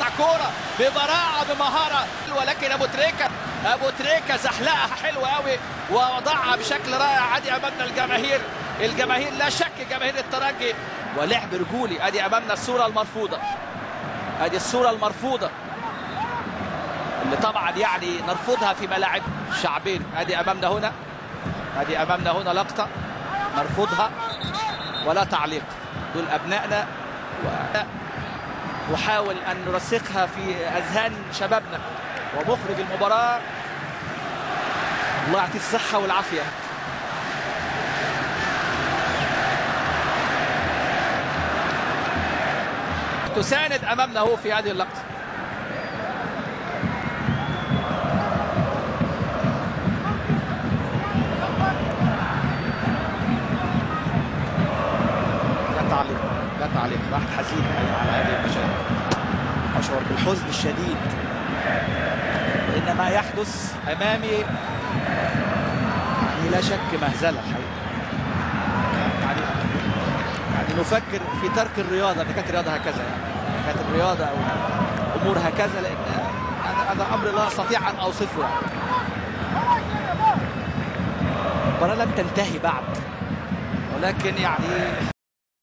يطلع كورة ببراعه بمهارة، ولكن ابو تريكه زحلقها حلوة قوي ووضعها بشكل رائع. ادي امامنا الجماهير، الجماهير لا شك جماهير الترجي، ولعب رجولي. ادي امامنا الصورة المرفوضه، ادي الصورة المرفوضه اللي طبعا يعني نرفضها في ملاعب شعبين. ادي امامنا هنا، ادي امامنا هنا لقطة نرفضها ولا تعليق. دول ابنائنا ونحاول ان نرسخها في اذهان شبابنا. ومخرج المباراة الله يعطيه الصحة والعافية. تساند امامنا هو في هذه اللقطة. لا تعليق، لا تعليق. راحت حزين على هذه المشاهد، اشعر بالحزن الشديد لان ما يحدث امامي يعني لا شك مهزله الحقيقة. يعني نفكر في ترك الرياضة، ان كانت الرياضة هكذا، يعني كانت الرياضة او امور هكذا، لان هذا امر لا استطيع ان اوصفه. يعني المباراة لم تنتهي بعد، ولكن يعني